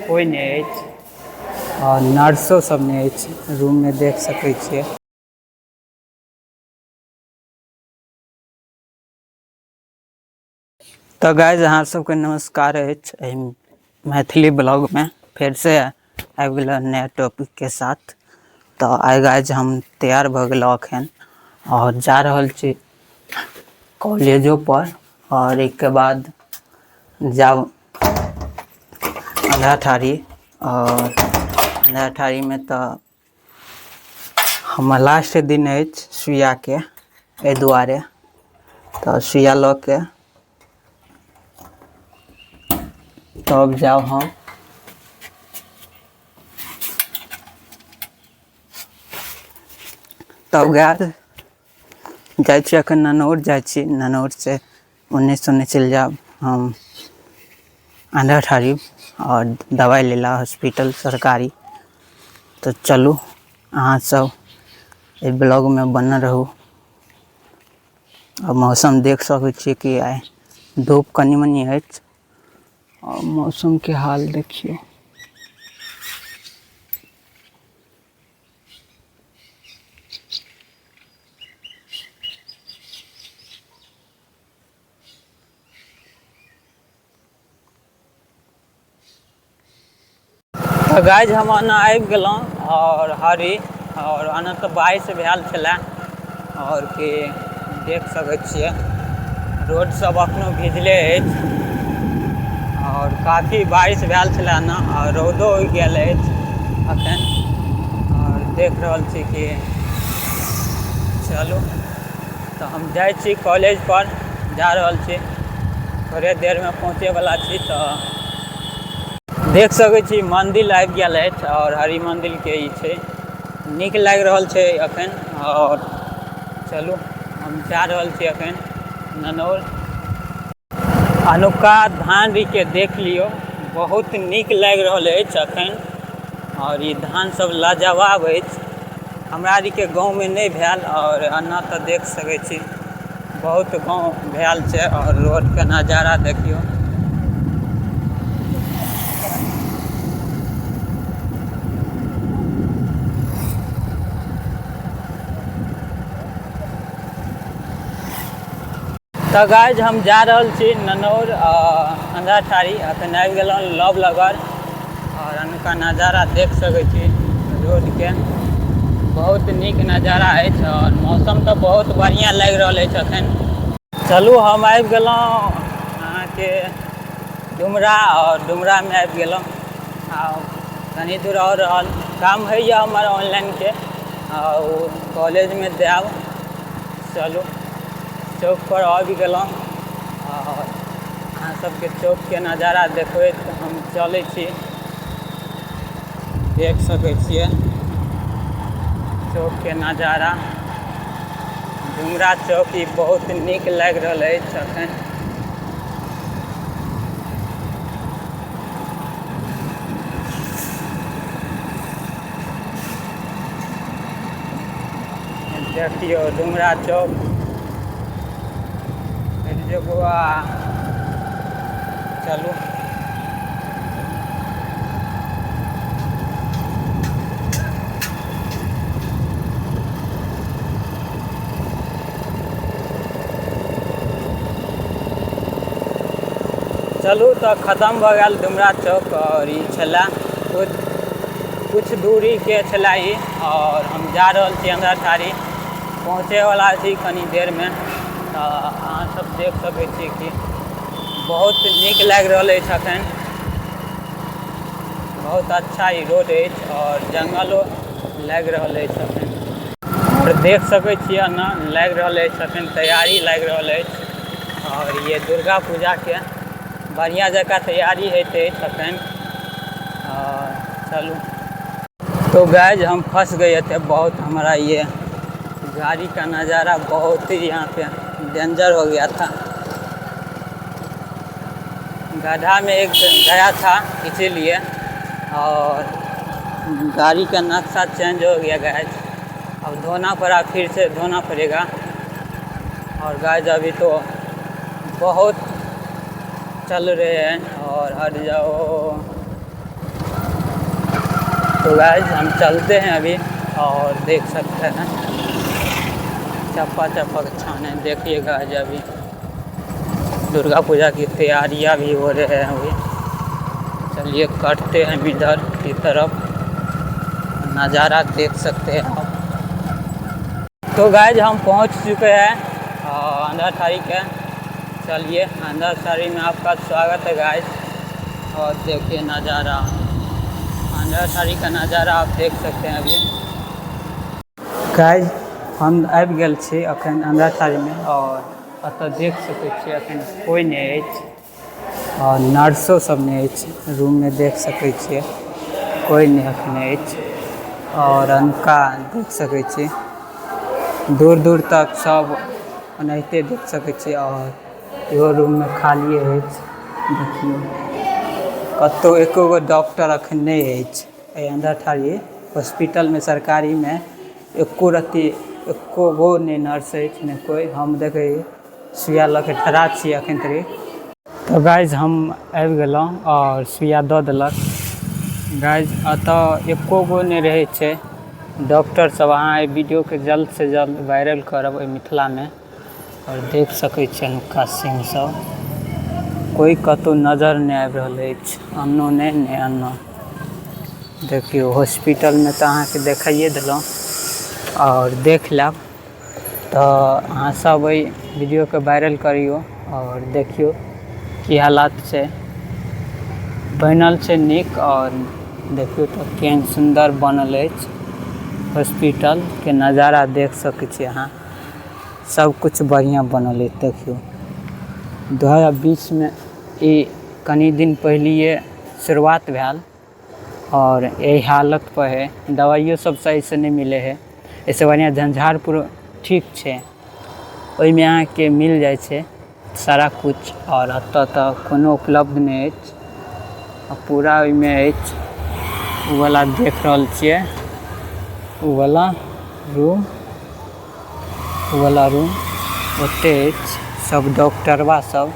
कोइ नहि अछि आओर नर्सो सब नहि अछि रूममे, देख सकै छियै। तऽ गाइज, अहाँ सबके नमस्कार अछि। एहि मैथिली ब्लॉगमे फेरसँ आबि गेलहुँ नया टॉपिकके साथ। तऽ आइ गाइज हम तैयार भऽ गेलहुँ अखन आओर जा रहल छी कॉलेजो पर, आओर एहिके बाद जाउ अंधाठारी। आओर अंधाठारीमे तऽ हमर लास्ट दिन अछि सुइयाके, एहि दुआरे तऽ सुइया लऽ के तब जाउ हम। तब गेल जाइ छी, एखन ननौर जाइ छी। ननौरसँ ओन्नेसँ ओन्ने चलि जायब हम अंधाठारी आओर दबाइ लै लए हॉस्पिटल सरकारी। तऽ चलू, अहाँ सब एहि ब्लॉगमे बनल रहू। आओर मौसम देख सकै छियै कि आइ धूप कनि मनि अछि। आओर मौसमके हाल देखियौ। तऽ गाइज, हम एना आबि गेलहुँ आओर हरी आओर एना तऽ बारिश भेल छलै। आओर कि देख सकै छियै, रोड सब एखनो भिजले अछि आओर काफी बारिश भेल छलै एना, आओर रौदो उगि गेल अछि अखन। आओर देख रहल छी कि चलू तऽ हम जाइ छी, कॉलेज पर जा रहल छी, थोड़े देरमे पहुँचैवला छी। तऽ देख सकै छी, मन्दिर आबि गेल अछि आओर हरि मन्दिरके ई छै, नीक लागि रहल छै अखन। आओर चलू, हम जा रहल छी अखन ननौर। अनुका धान के देख लियौ, बहुत नीक लागि रहल अछि अखन। आओर ई धान सब लाजवाब अछि। हमरा आरके गाँवमे नहि भेल, आओर एना तऽ देख सकै छी बहुत गाँव भेल छै। आओर रोडके नजारा देखियौ। तऽ गाइज, हम जा रहल छी ननौर अंधाठारी। अखन आबि गेलहुँ लव नगर आओर अनुका नजारा देख सकै छी रोडके, बहुत नीक नजारा अछि आओर मौसम तऽ बहुत बढ़िआँ लागि रहल अछि अखन। चलू, हम आबि गेलहुँ अहाँके डुमरा आओर डुमरामे आबि गेलहुँ आ कनि दूर आओर रहल। काम होइए हमर ऑनलाइनके आ ओ कॉलेजमे देब। चलू, चौकपर आबि गेलहुँ आओर अहाँ सबके चौकके नजारा देखबैत हम चलै छी। देख सकै छियै चौकके नजारा, डुमरा चौक ई बहुत नीक लागि रहल अछि अखन। देखियौ डुमरा चौक जे बौआ। चलू, चलू, तऽ खतम भऽ गेल डुमरा चौक। आओर ई छलै कुछ दूरीके छलै ई। आओर हम जा रहल छी अंधाठारी, पहुँचैवला छी कनी देरमे। तऽ अहाँ सब देख सकै छी कि बहुत नीक लागि रहल अछि अखन। बहुत अच्छा ई रोड अछि आओर जंगलो लागि रहल अछि अखन। आओर देख सकै छियै, एना लागि रहल अछि अखन, तैयारी लागि रहल अछि। आओर ये दुर्गा पूजाके बढ़िआँ जकाँ तैयारी होइत अछि अखन। और चलू। तो गाइज, हम फंस गए थे बहुत। हमारा ये गाड़ी का नज़ारा बहुत ही यहाँ पे डेंजर हो गया था। गड्ढा में एक गया था इसीलिए, और गाड़ी का नक्शा चेंज हो गया गाइज। अब धोना पड़ा, फिर से धोना पड़ेगा। और गाइज, अभी तो बहुत चल रहे हैं और हट जाओ। तो गाइस हम चलते हैं अभी और देख सकते हैं चप्पा चप्पा के छान है। देखिए गाइस अभी दुर्गा पूजा की तैयारियां भी हो रहे हैं अभी। चलिए कटते हैं इधर की तरफ, नज़ारा देख सकते हैं आप। तो गाइस हम पहुंच चुके हैं अंधाठाड़ी के। चलिए अंधाठाड़ी में आपका स्वागत है गाइस। और देखिए नज़ारा, अंधाठाड़ी का नज़ारा आप देख सकते हैं अभी। गाइस हम आबि गेल छी अखन अंधाठाड़ी में और एतऽ देख सकै छी अखन कोई नहि अछि और नर्सो सब नहि अछि। रूम में देख सकै छियै कोई नहि अखन अछि। और अनका देख सकै छी दूर दूर तक सब ओनाहिते देख सकै छी। और इहो रूम में खालिए अछि। देखियौ कतहु एको गो डॉक्टर अखन नहि अछि। एहि अंधाठाड़ी हॉस्पिटल में सरकारी में एको रत्ती एको गो नहि नर्स अछि नहि कोइ। हम देखै सुइया लऽ के ठड़ा छी अखन तक। तऽ गाइज हम आबि गेलहुँ आओर सुइया दऽ देलक। गाइज एतऽ एको गो नहि रहै छै डॉक्टर सब। अहाँ एहि वीडियोके जल्दसँ जल्द वायरल करब एहि मिथिलामे। आओर देख सकै छियै हुनका सीन सब, कोइ कतहु नजर नहि आबि रहल अछि, अन्नो नहि नहि अन्नो। देखियौ हॉस्पिटलमे तऽ अहाँके देखाइए देलहुँ आओर देख लेब। तऽ अहाँ सब एहि वीडियोके वायरल करियौ आओर देखियौ की हालात छै। बनल छै नीक आओर देखियौ तऽ केहन सुन्दर बनल अछि। हॉस्पिटलके नजारा देख सकै छी अहाँ, सब किछु बढ़िआँ बनल अछि। देखियौ 2020 मे ई कनि दिन पहिलिये शुरुआत भेल और एहि हालत पर है। दवाइयो सब सहीसँ नहि मिलै है। एहिसँ बढ़िआँ झंझारपुर ठीक छै, ओहिमे अहाँके मिल जाइ छै सारा किछु। आओर एतऽ तऽ कोनो उपलब्ध नहि अछि। आ पूरा ओहिमे अछि ओवला देख रहल छियै, ओवला रूम, ओवला रूम ओतहि अछि सब डॉक्टरबा सब।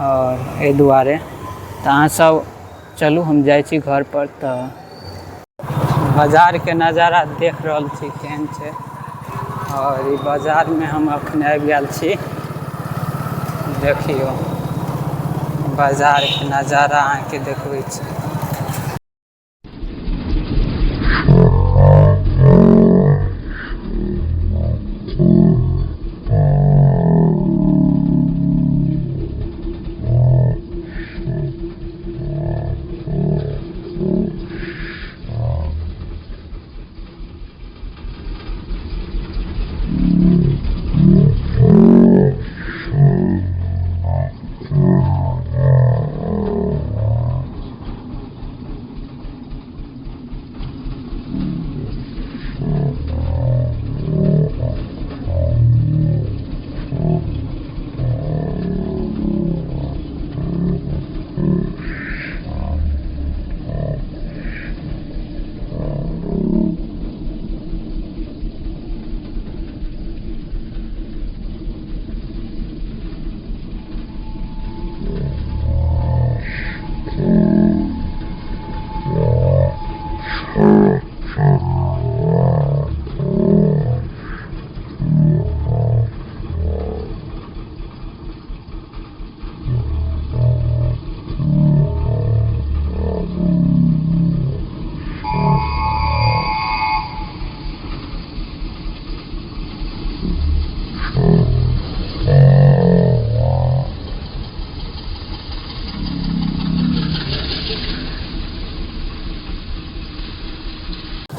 आओर एहि दुआरे तऽ अहाँ सब चलू, हम जाइ छी घरपर। तऽ बाजारके नजारा देख रहल छी केहन छै। और ई बाजारमे हम अखन आबि गेल छी। देखियौ बाजारके नजारा अहाँके देखबै छी।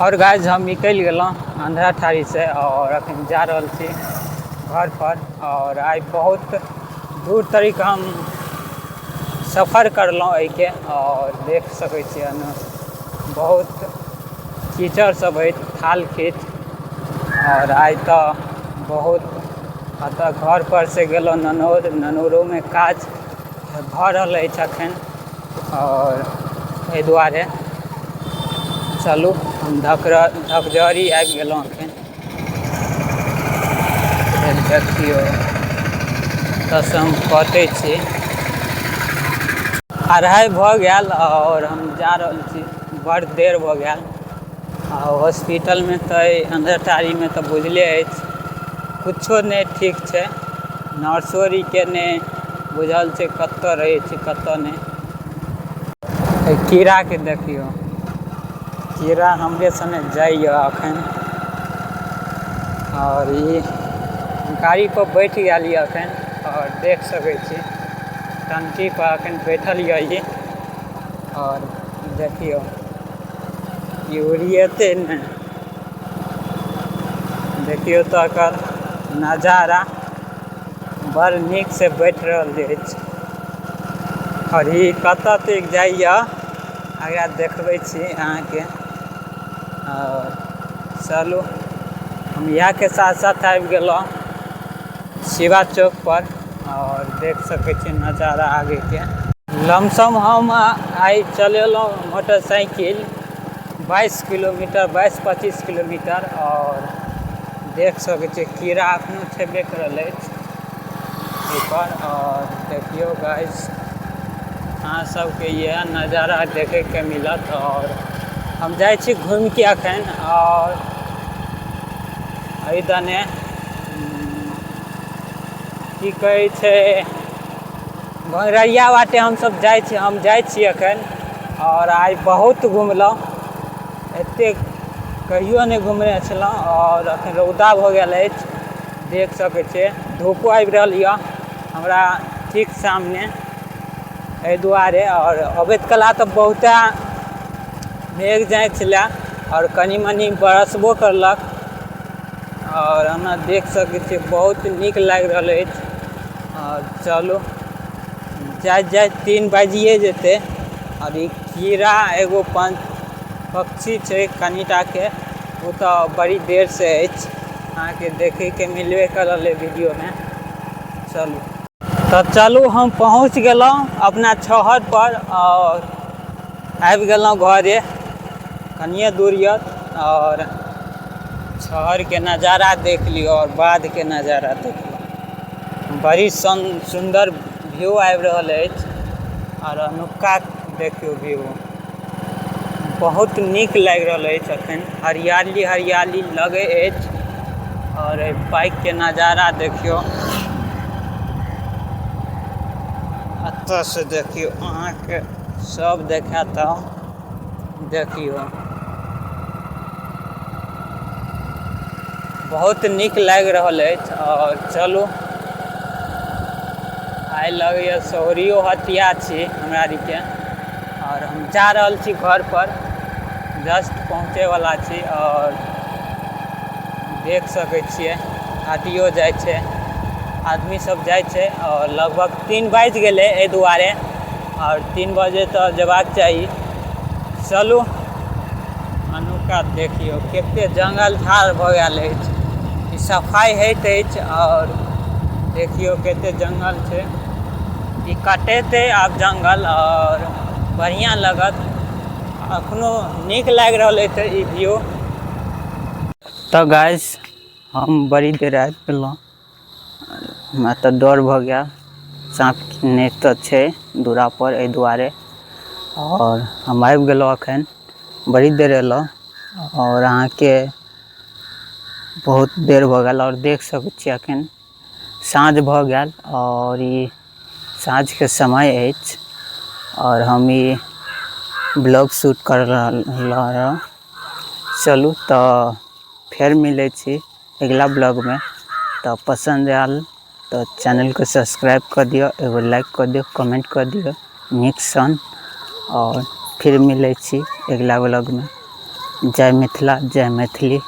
और गाइज हम निकलि गेलहुँ अंधराठाढ़ीसँ और अखन जा रहल छी घर पर। और आइ बहुत दूर तरीक हम सफर करलहुँ एहिके। और देख सकै छियै बहुत कीचड़ सब अछि, थाल खीच। और आइ तऽ बहुत एतऽ घर पर से गेलहुँ ननौर, ननौरोमे काज भऽ रहल अछि अखन। और एहि दुआरे चलू हम धकजरी आबि गेलहुँ अखन। देखियौ एतऽसँ हम कटै छी। अढ़ाइ भऽ गेल आओर हम जा रहल छी। बड़ देर भऽ गेल आ हॉस्पिटलमे तऽ अंधराठाढ़ीमे तऽ बुझले अछि, किछो नहि ठीक छै। नर्सो आरके नहि बुझल छै कतऽ रहै छै, कतऽ नहि। एहि कीड़ाके देखियौ, कीड़ा हमरे सने जाइए एखन। आओर ई गाड़ीपर बैठ गेल यऽ एखन आओर देख सकै छी, टंकीपर एखन बैठल यऽ ई। आओर देखियौ, ई उड़िएतै नहि। देखियौ तऽ एकर नजारा बड़ नीकसँ बैठ रहल अछि। आओर ई कतऽ तक जाइए, आगाँ देखबै छी अहाँके। आओर चलू, हम इएहके साथ साथ आबि गेलहुँ शिवा चौकपर आओर देख सकै छी नजारा आगेके। लमसम हम आइ चलेलहुँ मोटरसाइकिल 22 किलोमीटर, 22-25 किलोमीटर। आओर देख सकै छियै, कीड़ा एखनो छेबे करल अछि एहिपर। आओर देखियौ गाइस, अहाँ सबके इएह नजारा देखैके मिलत। आओर हम जाइ छी घुमिके एखन। आओर एहि दने की कहै छै, घोघरैया बाटे हमसब जाइ छी, हम जाइ छी एखन। आओर आइ बहुत घुमलहुँ, एतेक कहियो नहि घुमने छलहुँ। आओर एखन रौदा भऽ गेल अछि, देख सकै छियै, धूपो आबि रहल यऽ हमरा ठीक सामने, एहि दुआरे। आओर अबैत कला तऽ बहुते मेघ जाइ छलै आओर कनि मनि बरसबो करलक। आओर एना देख सकै छियै, बहुत नीक लागि रहल अछि। आओर चलू, जाइत जाइत 3 बाजिए जेतै। आओर ई कीड़ा एगो पक्षी छै कनिटाके, ओ तऽ बड़ी देरसँ अछि, अहाँके देखैके मिलबे करल अइ वीडियोमे। चलू तऽ चलू, हम पहुँच गेलहुँ अपना छहरपर आओर आबि गेलहुँ घरे, कनिए दूर यऽ। आओर शहरके नजारा देख लियौ आओर बाधके नजारा देख लियौ, बड़ी सुन्दर व्यू आबि रहल अछि। आओर अनुक्का देखियौ, व्यू बहुत नीक लागि रहल अछि। अखन हरियाली हरियाली लगै अछि। आओर एहि बाइकके नजारा देखियौ, एतऽसँ देखियौ, अहाँके सब देखायत। देखियौ, बहुत नीक लागि रहल अछि। आओर चलू, आइ लगैए सौरियो हत्या छी हमरा आरके। आओर हम जा रहल छी घरपर, जस्ट पहुँचैवला छी। आओर देख सकै छियै, हाटियो जाइ छै, आदमी सब जाइ छै। आओर लगभग 3 बाजि गेलै एहि दुआरे, आओर 3 बजे तऽ जेबाक चाही। चलू, अनुका देखियौ, कते जङ्गल झाड़ भऽ गेल अछि। ई सफाइ होइत अछि। आओर देखियौ, कते जङ्गल छै। ई कटेतै आब जङ्गल आओर बढ़िआँ लगत। अखनो नीक लागि रहल अछि ई व्यू। तऽ गाइस, हम बड़ी देर आबि गेलहुँ। हमरा तऽ डर भऽ गेल, साँप नहि तऽ छै दूरापर, एहि दुआरे। आओर हम आबि गेलहुँ एखन, बड़ी देर अयलहुँ आओर अहाँके बहुत देर भऽ गेल। आओर देख सकै छियै, एखन साँझ भऽ गेल आओर ई साँझके समय अछि। आओर हम ई ब्लॉग शूट कर रहल रहौँ। चलू तऽ फेर मिलै छी अगिला ब्लॉगमे। तऽ पसन्द आयल तऽ चैनलके सब्सक्राइब कऽ दिअ, एगो लाइक कऽ दिअ, कमेन्ट कऽ दिअ नीक सन। आओर फिर मिलै छी अगिला ब्लॉगमे। जय मिथिला, जय मैथिली।